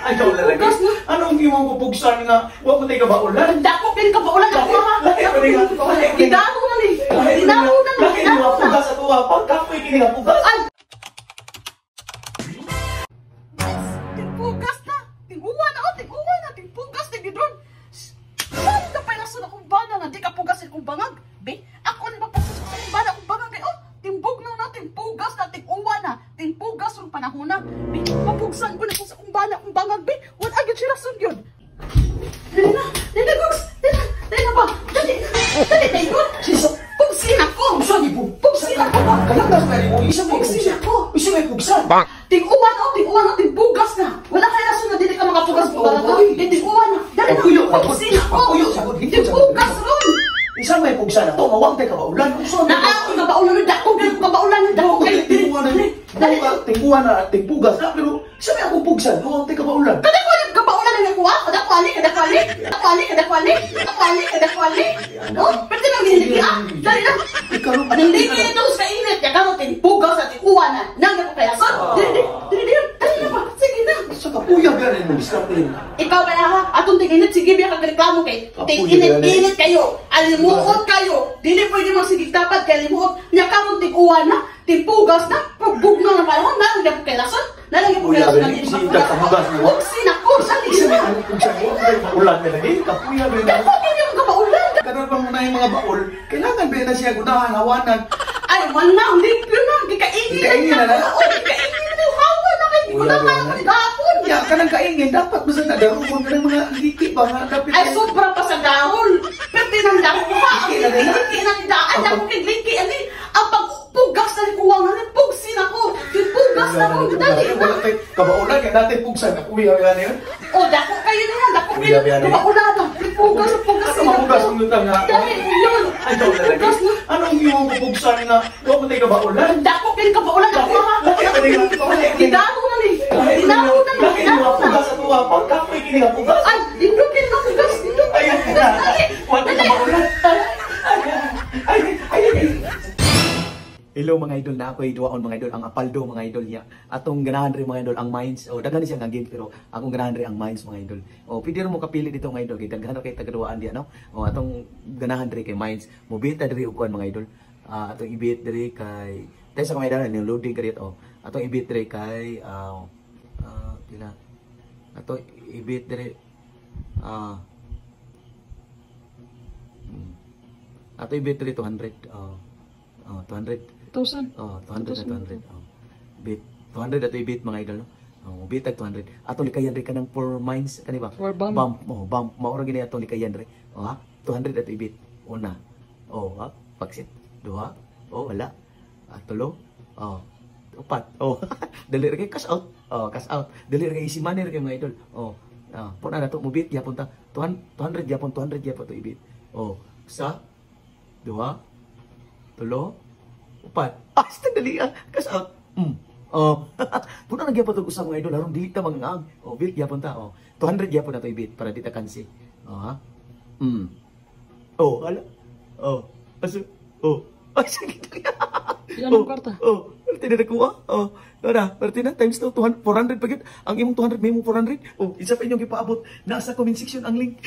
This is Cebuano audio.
Ay, ikaw na lagi. Pugas na. Anong imong pupugsan nga? Wa mo tay kabaulan. Dako kin ka ba ulan ako ha? Lahi pa rin nga. Gidalo na ni. Gidalo na ni. Lahi Gidalo nga na. pugas at uwa. Pagkapoy kini nga pugas. Ay! Tingpugas na! Tinguwa na! Oh, tinguwa na! Tingpugas na gidron! Saan ka pa nasun akong bana nga di ka pugas akong bangag? Be, ako ni mapugos sa akong bana akong bangag eh. Oh, timbog na na, tingpugas na, tinguwa na, tingpugas ang panahon na. Be, mapugsan ko na ko sa akong bana akong bangag, be. Wala agad siya rason yun. Dali na, dali na, Gogs! Dali na, dali na ba? Dali, dali, dali, Sisa. Pugsin ako! Usa ni bu. Pugsin ako ba? Kalanggas na mo. Isa may Pugsin pugsan. ako! Isa may pugsan. Ting-uwan oh, ting-uwan oh, ting-bugas na. Wala kay rason na dili ka makapugas po Oh, ba oy. Ting-uwan na. Dali na. Pagpuyo, Pugsin ako. pagpuyo, sagot, hindi, sagot. Ting-bugas ron. Isa may pugsan na to. Mawag tay kabaulan. Usa Na ako kabaulan na dako gyud kabaulan na dako kay Tinguan na. Dali. Tinguan na tingpugas na pero isa may akong pugsan. Mawag tay kabaulan. Kada ko ni kabaulan na nakuha, kada ko ali, kada ko ali, kada ko ali, kada ko ali, kada ko ali, kada ko ali. Oh, pwede lang diniligi ah. Dali na. Ikaw ro. Diniligi ito sa init. Ya kamo ting-bugas at ting-uwan na. Nang ako kaya son. Dili dili dili dili. Dali na ba? Sige na. Sa kapuya gani mo diskarte. Ikaw ba na ha? Atong tig-init, sige biya kag reklamo kay Kapuyo tig-init-init kayo. Alimuot kayo. Dili pwede mo sige dapat kay alimuot. Nya kamong tig-uwan na, tigpugas na, pagbugno na panahon na lang gyud kay rason. Na lang gyud kay Kuya, rason. dali. Sige, kamugas mo. Ugsin ako sa Isa may lisa. akong pugsan. Mawag tay kabaulan na lagi. Kapuya gani. Dako kini mo kabaulan. Karon pa muna yung mga baol, kailangan ba na siya gunahan, hawanan? Ay, man na, limpyo na, gikaingin Gikaingin na na? Oo, gikaingin na, hawa na kay, di ko na Kuya, kaya dali. ko gahapon. Ya, kanang kaingin, dapat basta nadarugon ka ng mga liki pa nga. Dapat Ay, sobra pa sa dahol. Pero tinandang ko pa. Ang Liki na nila? liki na daan. Ako kay liki. Ani, ang pagpugas na kuha nga ni pugsin ako. Puggas na ako. Dali na. Wala kay kabaulan, kaya natin pugsan. Kapuya ka na yun. O, dako kayo na yan. Dako kayo. Kuya, biyan eh. Kabaula na. Pugas, pugas. Ano mahugas ang lutang nga? Dali, yun. Ay, ikaw na lagi. Pugas na. Anong iyong pugsan nga? Huwag mo tayo kabaulan. Dako kayo kabaula na ako ha. Laki pa rin nga. Gidalo na ni. Gidalo na ni. Laki Gidalo nga na. pugas at uwa. Pagkapoy kini nga pugas. Ay, dindot kayo na pugas. Dindot. Ayun na. Dali. Huwag tayo kabaulan. Ay, ay, ay, ay. Hello mga idol, na ako duwaon mga idol ang apaldo mga idol niya. Atong ganahan rin mga idol ang mines. O daghan siya nga game pero akong ganahan rin ang mines mga idol. O pwede rin mo kapili dito mga idol kay daghan ra kay tagaduwaan diya no. O atong ganahan diri kay mines. Mobita diri og kuan mga idol. Ah, atong ibit diri kay tayo sa kamay ni loading ka dito. O atong ibit diri kay pila. Atong ibit diri ato ibit diri 200. Oh. Oh, 200. 1,000. Oh, 200 na 200. Oh. Bit 200 ato ibit mga idol no. Oh, bit tag 200. Ato likayan ri kanang 4 mines kani ba? Four bomb. Bomb, oh, bomb. Mao ra gini atong likayan ri. Oh, ha? 200 ato ibit. Una. Oh, ha? Pagsit. Duha. Oh, wala. Ah, tulo. Oh. Upat. Oh. Dali ra kay cash out. Oh, cash out. Dali ra kay easy money ra kay mga idol. Oh. Ah, puna na to mubit gyapon ta. 200 200 gyapon, 200 gyapon to ibit. Oh, sa duha, tulo, upat. Ah, dali ah. Cash out. Oh. Puna na gyapon to usa mga idol aron dili ta mangang. Oh, bit gyapon ta. Oh. 200 gyapon na to ibit para di ta kansi. Oh, ha? Oh, ala. Oh. Aso. Oh. Ay, sige. Yan ang kwarta. Oh, parte na nakuha. Oh, tara, parte na times 2, 200, 400 pa gyud. Ang imong 200, may imong 400. Oh, isa pa inyong gipaabot. Nasa comment section ang link.